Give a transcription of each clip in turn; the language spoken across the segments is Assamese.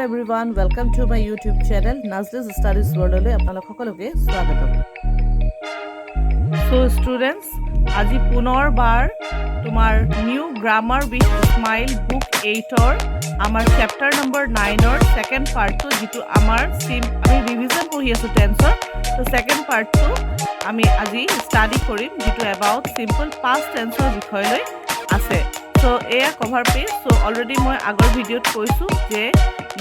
Everyone, welcome to my YouTube channel Nazli's Studies ৱৰ্ল্ডলৈ আপোনালোক সকলোকে স্বাগতম। চ' ষ্টুডেণ্টছ, আজি পুনৰবাৰ তোমাৰ New Grammar with Smile book এইটৰ আমাৰ চেপ্টাৰ নম্বৰ নাইনৰ ছেকেণ্ড পাৰ্টটো, যিটো আমাৰ চিম আমি ৰিভিজন পঢ়ি আছোঁ টেন্সৰ, ত' ছেকেণ্ড পাৰ্টটো আমি আজি ষ্টাডি কৰিম, যিটো এবাউট চিম্পল পাষ্ট টেন্সৰ বিষয়লৈ আছে। চ' এয়া কভাৰ পেজ। চ' অলৰেডি মই আগৰ ভিডিঅ'ত কৈছোঁ যে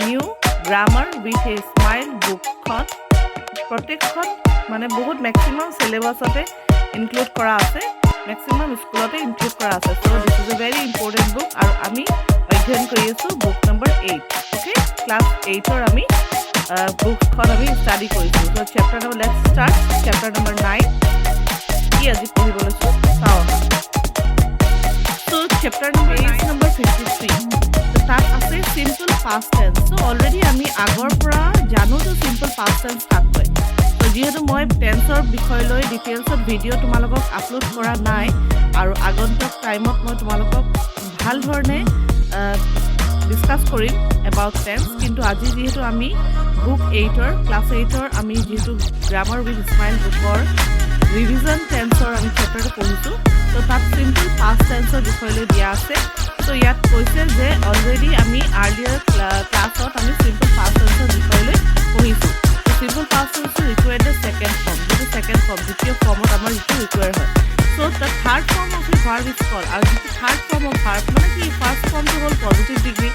New Grammar with a Smile বুকখন প্ৰত্যেকখন মানে বহুত মেক্সিমাম চিলেবাছতে ইনক্লুড কৰা আছে, মেক্সিমাম স্কুলতে ইনক্লুড কৰা আছে। So this is a very important book আৰু আমি অধ্যয়ন কৰি আছোঁ বুক নম্বৰ 8, অ'কে। ক্লাছ এইটৰ আমি বুকখন আমি ষ্টাডি কৰিছোঁ। So chapter number, let's start chapter number 9। কি আজি পঢ়িব লৈছোঁ চাওঁ আহা। So chapter number, page number 53, তাত আছে simple past tense. So already আমি আগৰ পৰা জানো যে চিম্পল পাষ্ট টেন্স কাক কয়। চ' যিহেতু মই টেন্সৰ বিষয় লৈ ডিটেইলছত ভিডিঅ' তোমালোকক আপলোড কৰা নাই আৰু আগন্তুক টাইমত মই তোমালোকক ভাল ধৰণে ডিছকাছ কৰিম এবাউট টেন্স, কিন্তু আজি যিহেতু আমি বুক এইটৰ, ক্লাছ এইটৰ আমি যিহেতু গ্ৰামাৰ উইথ স্মাইল বুকৰ ৰিভিজন টেন্সৰ আমি চেপ্টাৰটো পঢ়িছোঁ, ত' তাত চিম্পল পাষ্ট টেন্সৰ বিষয়লৈ দিয়া আছে। চ' ইয়াত কৈছে যে অলৰেডি আমি আৰ্লিয়াৰ ক্লাছত আমি চিম্পল পাষ্ট টেন্সৰ বিষয়লৈ পঢ়িছোঁ। চিম্পল পাষ্ট টেন্সৰ ৰিকুৱাৰ্ড the second form, যিটো ছেকেণ্ড ফৰ্ম, দ্বিতীয় ফৰ্মত আমাৰ যিটো ৰিকুৱায়াৰ হয়। So the third form of a verb is called, আৰু যিটো থাৰ্ড ফৰ্ম অফ ভাৰ্ব মানে কি, ফাৰ্ষ্ট ফৰ্মটো হ'ল পজিটিভ ডিগ্ৰী,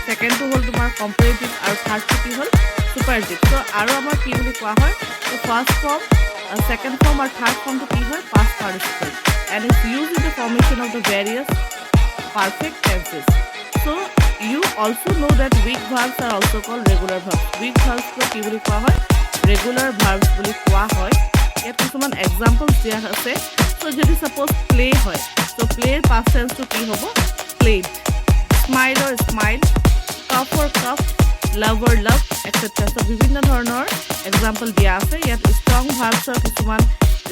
ছেকেণ্ডটো হ'ল তোমাৰ কম্পেৰেটিভ আৰু থাৰ্ডটো কি হ'ল? ছুপাৰলেটিভ। চ' আৰু আমাৰ কি বুলি কোৱা হয়? ত' ফাৰ্ষ্ট ফৰ্ম, ছেকেণ্ড ফৰ্ম আৰু থাৰ্ড ফৰ্মটো কি হয়? Past participle, and it's used in the formation of the various perfect tenses. So you also know that weak verbs are also called regular verbs. Weak verbs কি বুলি কোৱা হয়? Regular verbs বুলি কোৱা হয়। ইয়াত কিছুমান এক্সাম্পলছ দিয়া আছে। চ' যদি ছাপ'জ প্লে হয়, চ' প্লেৰ পাষ্ট টেন্সটো কি হ'ব? প্লেড। স্মাইলৰ স্মাইল্ড, কাফৰ কাফড, লাভৰ লাভড, এক্সেট্ৰা। চ' বিভিন্ন ধৰণৰ এক্সাম্পল দিয়া আছে ইয়াত। ষ্ট্ৰং ভাৰ্বছৰ কিছুমান,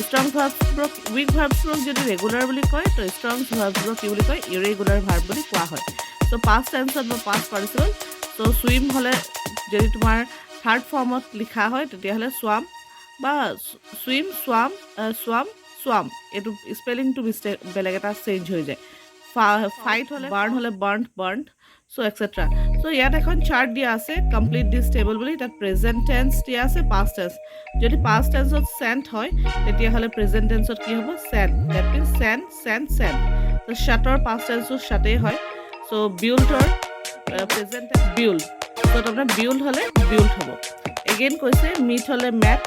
ষ্ট্ৰং ভাৰ্বছবোৰক, উইক ভাৰ্বছবোৰক যদি ৰেগুলাৰ বুলি কয়, তো ষ্ট্ৰং ভাৰ্বছবোৰক কি বুলি কয়? ইৰেগুলাৰ ভাৰ্ব বুলি কোৱা হয়। চ' পাষ্ট টেন্সত বা পাষ্ট পাৰ্টিচিপল, চ' চুইম হ'লে যদি তোমাৰ থাৰ্ড ফৰ্মত লিখা হয়, তেতিয়াহ'লে চোৱাম বা চুইম, চোৱাম, চোৱাম, চোৱাম, এইটো স্পেলিংটো মিষ্টেক, বেলেগ এটা চেঞ্জ হৈ যায়। ফাইট হ'লে, বাৰ্ণ হ'লে বাৰ্ণ, বাৰ্ণ, চ' এক্সেট্ৰা। চ' ইয়াত এখন চাৰ্ট দিয়া আছে, কমপ্লিট দিছ টেবল বুলি। তাত প্ৰেজেণ্ট টেন্স দিয়া আছে, পাষ্ট টেন্স। যদি পাষ্ট টেন্সত চেণ্ট হয়, তেতিয়াহ'লে প্ৰেজেণ্ট টেন্সত কি হ'ব? Send. That means send, sent, sent. To' শ্বাটৰ past টেন্সটো শ্বাটেই হয়। চ' বিউল্টৰ প্ৰেজেণ্ট টেন্স বিউল্ট। চ' তাৰমানে বিউল্ট হ'লে বিউল্ট হ'ব। এগেইন কৈছে, মিট হ'লে মেট,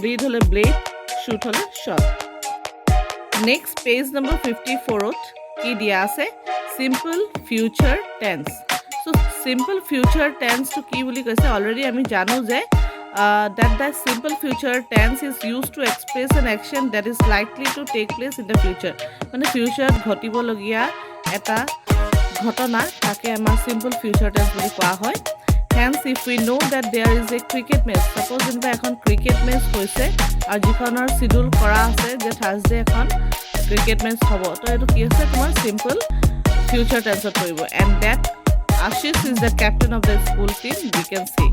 ব্লিড হ'লে ব্লেড, শ্বুট হ'লে শ্বট। নেক্সট পেজ নম্বৰ 54ত কি দিয়া আছে? Simple future tense. So simple future টেন্সটো কি বুলি কৈছে? অলৰেডি আমি জানো যে that the simple future tense is used to express an action that is likely to take place in the future. মানে ফিউচাৰত ঘটিবলগীয়া এটা ঘটনা, তাকে আমাৰ চিম্পল ফিউচাৰ টেন্স বুলি কোৱা হয়। Hence, if we know that there is a cricket match, suppose যেনিবা এখন ক্ৰিকেট মেচ হৈছে আৰু যিখনৰ চিডিউল কৰা আছে যে থাৰ্ছডে এখন ক্ৰিকেট মেচ হ'ব, তো এইটো কি হৈছে? তোমাৰ চিম্পল ফিউচাৰ টেন্সত পৰিব। And that Ashish is the captain of the school team, we can see.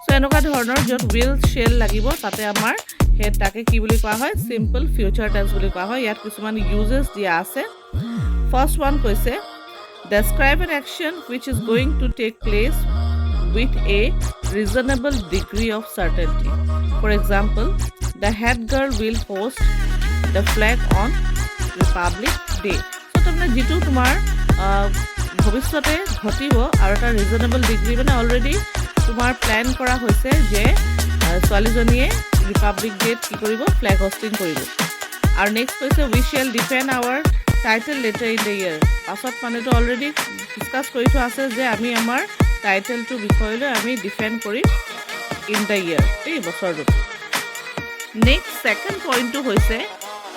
So এনেকুৱা ধৰণৰ য'ত will, shell লাগিব, তাতে আমাৰ সেই তাকে কি বুলি কোৱা হয়? চিম্পল ফিউচাৰ টেন্স বুলি কোৱা হয়। ইয়াত কিছুমান ইউজেছ দিয়া আছে। ফাৰ্ষ্ট ওৱান কৈছে, describe an action which is going to take place with a reasonable degree of certainty. For example, the head girl will hoist the flag on Republic Day. So, তাৰমানে যিটো তোমাৰ ভৱিষ্যতে ঘটিব আৰু এটা ৰিজনেবল ডিগ্ৰী, মানে অলৰেডি তোমাৰ প্লেন কৰা হৈছে যে ছোৱালীজনীয়ে ৰিপাব্লিক ডেত কি কৰিব? ফ্লেগ হষ্টিং কৰিব। আৰু নেক্সট কৈছে, we shall defend our title later in the year. পাছত মানেতো অলৰেডি ডিছকাছ কৰি থোৱা আছে যে আমি আমাৰ টাইটেলটোৰ বিষয়লৈ আমি ডিফেণ্ড কৰিম ইন the year, এই বছৰটোত। নেক্সট ছেকেণ্ড পইণ্টটো হৈছে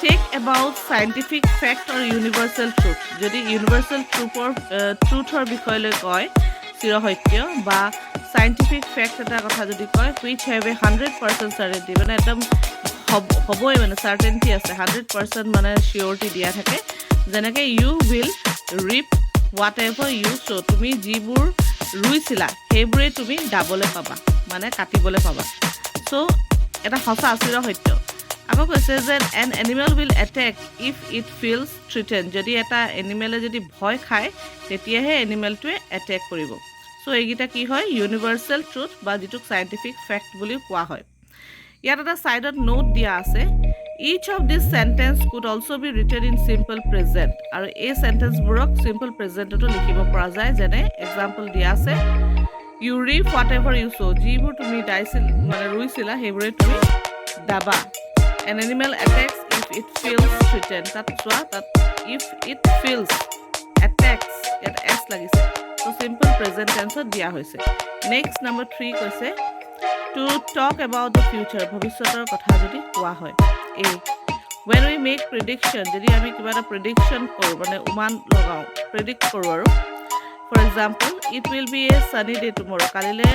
talk about scientific fact or universal truth. যদি ইউনিভাৰ্চেল ট্ৰুথৰ বিষয়লৈ কয়, চিৰসত্য বা চাইণ্টিফিক ফেক্ট এটা কথা যদি কয়, which have a 100% certainty, মানে একদম হ'বই, মানে চাৰ্টেনিটি আছে, 100% মানে চিয়ৰিটি দিয়া থাকে। যেনেকৈ you will reap whatever you sow, তুমি যিবোৰ ৰুইছিলা, সেইবোৰেই তুমি দাবলৈ পাবা, মানে কাটিবলৈ পাবা। চ' এটা সঁচা চিৰ সত্য। আকৌ কৈছে যে an animal will attack if it feels threatened. যদি এটা এনিমেলে যদি ভয় খায়, তেতিয়াহে এনিমেলটোৱে এটেক কৰিব। চ' এইকেইটা কি হয়? ইউনিভাৰ্চেল ট্ৰুথ বা যিটোক চাইণ্টিফিক ফেক্ট বুলিও কোৱা হয়। ইয়াত এটা ছাইডত নোট দিয়া আছে, each of this sentence could also be written in simple present. আৰু এই চেণ্টেন্সবোৰক চিম্পল প্ৰেজেণ্টতো লিখিব পৰা যায়। যেনে এক্সাম্পল দিয়া আছে, you reap whatever you sow. যিবোৰ তুমি দাইছিল, মানে ৰুইছিলা, সেইবোৰে তুমি দাবা। An animal attacks if it feels threatened. তাত চোৱা, তাত if it feels attacks, ইয়াত এছ লাগিছে। ত' চিম্পল প্ৰেজেণ্ট টেন্সত দিয়া হৈছে। নেক্সট নম্বৰ থ্ৰী কৈছে, to talk about the future, ভৱিষ্যতৰ কথা যদি কোৱা হয়। এই when we make prediction, যদি আমি কিবা এটা প্ৰিডিকশ্যন কৰোঁ, মানে উমান লগাওঁ, প্ৰিডিক্ট কৰোঁ আৰু, for example, it will be a sunny day tomorrow. কালিলৈ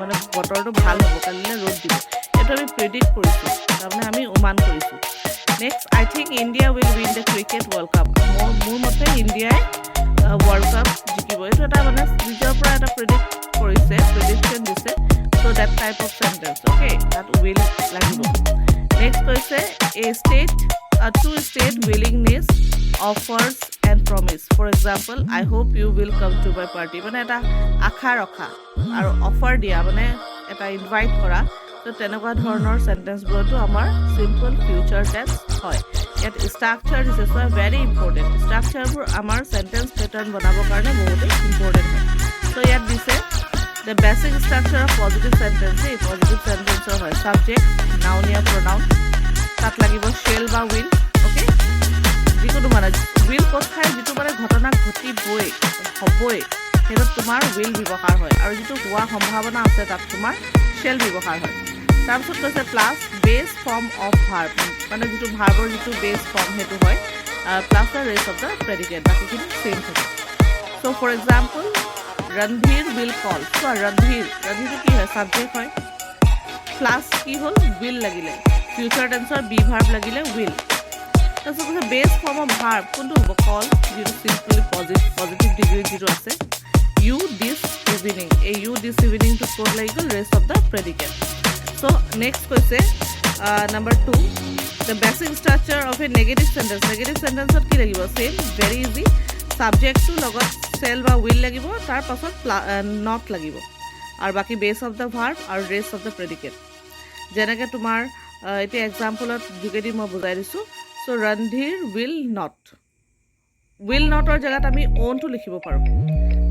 মানে বতৰটো ভাল হ'ব, কালিলৈ ৰ'দ দিব। এইটো আমি প্ৰিডিক্ট কৰিছোঁ, তাৰমানে আমি উমান কৰিছোঁ। Next, I think India will win the cricket World Cup. মোৰ মতে ইণ্ডিয়াই ৱৰ্ল্ড কাপ জিকিব। এইটো এটা মানে নিজৰ পৰা এটা প্ৰিডিক্ট কৰিছে, প্ৰিডিকশ্যন দিছে। So that type of sentence, okay, তাত will লাগিব। নেক্সট কৈছে, a state to state willingness, offers and promise. For example, I hope you will come to my party. মানে এটা আশা ৰখা আৰু অফাৰ দিয়া, মানে এটা ইনভাইট কৰা। ত' তেনেকুৱা ধৰণৰ চেণ্টেন্সবোৰতো আমাৰ চিম্পল ফিউচাৰ টেন্স হয়। ইয়াত ষ্ট্ৰাকচাৰ দিছে চোৱা, ভেৰি ইম্পৰ্টেণ্ট। ষ্ট্ৰাকচাৰবোৰ আমাৰ চেণ্টেন্স পেটাৰ্ণ বনাবৰ কাৰণে বহুতেই ইম্পৰ্টেণ্ট হয়। চ' ইয়াত দিছে the basic structure of positive sentence. এই পজিটিভ চেণ্টেন্সৰ হয় ছাবজেক্ট, নাউন ইয়া প্ৰনাউন, তাত লাগিব শ্বেল বা will, okay, যিকোনো মানে will ক'ত খায়? যিটো মানে ঘটনা ঘটিবই, হ'বই, সেইটোত তোমাৰ will ব্যৱহাৰ হয় আৰু যিটো হোৱা সম্ভাৱনা আছে, তাত তোমাৰ শ্বেল ব্যৱহাৰ হয়। তাৰপিছত কৈছে plus base form of verb, মানে যিটো ভাৰ্বৰ যিটো বেছ ফৰ্ম সেইটো হয়, plus the rest of the predicate. বাকীখিনি ছেইম থাকে। So for example, Randhir will call. চোৱা, ৰণধীৰ, ৰণধীৰটো কি হয়? ছাবজেক্ট হয়। প্লাছ কি হ'ল? Will লাগিলে। ফিউচাৰ টেন্সৰ বি ভাৰ্ব লাগিলে, will. তাৰপিছত কৈছে বেছ ফৰ্ম অফ ভাৰ্ব কোনটো হ'ব? কল, যিটো চিম্পলি পজিটিভ ডিগ্ৰী যিটো আছে। ইউ দিছ ইভিনিং, এই ইউ দিছ ইভিনিংটো ক'ত লাগি গ'ল? Rest of the predicate. So next কৈছে number 2, the basic structure of a negative sentence. Negative চেণ্টেন্সত কি লাগিব? Same, very easy. ছাবজেক্টটোৰ লগত শ্বেল বা will লাগিব, তাৰ পাছত not লাগিব আৰু বাকী বেছ অফ the verb আৰু ৰেষ্ট অফ the predicate. যেনেকৈ তোমাৰ এতিয়া এক্সাম্পলত যোগেদি মই বুজাই দিছোঁ। চ' Randhir will not, will Notre জেগাত আমি ৱ'ণ্টটো লিখিব পাৰোঁ।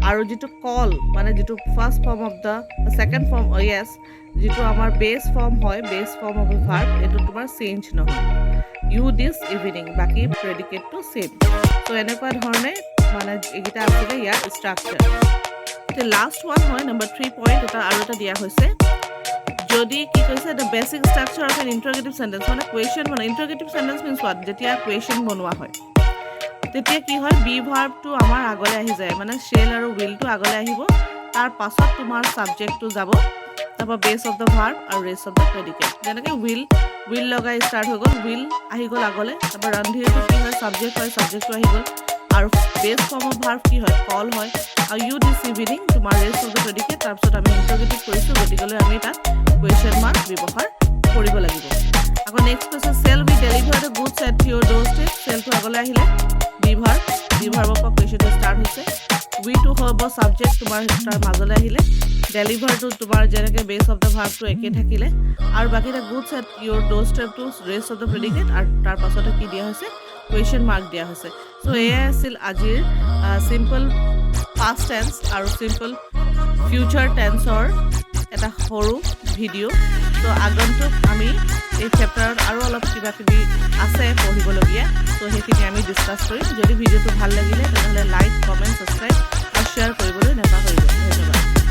আৰু যিটো কল, মানে যিটো first form of the second form, yes, যিটো আমাৰ বেছ ফৰ্ম হয়, বেছ ফৰ্ম অফ এ ভাৰ্ব, এইটো তোমাৰ চেঞ্জ নহয়। ইউ দিছ ইভিনিং, বাকী প্ৰেডিকেটটো ছেইম। চ' এনেকুৱা ধৰণে মানে এইকেইটা আছিলে ইয়াৰ ষ্ট্ৰাকচাৰ। এতিয়া লাষ্ট ওৱান হয় নম্বৰ থ্ৰী পইণ্ট এটা আৰু এটা দিয়া হৈছে। যদি কি কৈছে, the basic structure of an interrogative sentence, মানে কুৱেশ্যন, মানে ইণ্টাৰগেটিভ চেণ্টেন্স মিনছ what? যেতিয়া কুৱেশ্যন বনোৱা হয়, তেতিয়া কি হয়? বি ভাৰ্বটো আমাৰ আগলৈ আহি যায়, মানে শ্বেল আৰু উইলটো আগলৈ আহিব, তাৰ পাছত তোমাৰ ছাবজেক্টটো যাব, তাৰপৰা বেছ অফ the verb আৰু ৰেষ্ট অফ the predicate. যেনেকৈ will, will লগাই ষ্টাৰ্ট হৈ গ'ল, will আহি গ'ল আগলৈ। তাৰপৰা ৰণধীৰটো কি হয়? ছাবজেক্ট হয়, ছাবজেক্টটো আহি গ'ল আৰু বেছ ফৰ্ম অফ ভাৰ্ব কি হয়? কল হয়। আৰু ইউ দিছ ইভিনিং তোমাৰ ৰেষ্ট অফ the predicate. তাৰপিছত আমি ইণ্টাৰগেটিভ কৰিছোঁ, গতিকেলৈ আমি তাত কুৱেশ্যন মাৰ্ক ব্যৱহাৰ কৰিব লাগিব। আকৌ নেক্সট কৈছে, shall we deliver the goods at your doorstep? চেলটো আগলৈ আহিলে, বি ভাৰ্ব, বি ভাৰ্বৰ পৰা কুৱেশ্যনটো ষ্টাৰ্ট হৈছে। উইটো হ'ব ছাবজেক্ট তোমাৰ, তাৰ মাজলৈ আহিলে। ডেলিভাৰটো তোমাৰ যেনেকৈ বেছ অফ the ভাৰ্বটো একে থাকিলে আৰু বাকী the goods at your door ষ্টেপটো rest of the predicate আৰু তাৰ পাছতে কি দিয়া হৈছে? কুৱেশ্যন মাৰ্ক দিয়া হৈছে। চ' এয়াই আছিল আজিৰ চিম্পল পাষ্ট টেন্স আৰু চিম্পল ফিউচাৰ টেন্সৰ এটা সৰু ভিডিঅ'। ত' আগন্তুক আমি এই চেপ্টাৰত আৰু অলপ কিবা কিবি আছে পঢ়িবলগীয়া, ত' সেইখিনি আমি ডিছকাছ কৰিম। যদি ভিডিঅ'টো ভাল লাগিলে, তেনেহ'লে লাইক, কমেণ্ট, ছাবস্ক্ৰাইব আৰু শ্বেয়াৰ কৰিবলৈ নাপাহৰিব। ধন্যবাদ।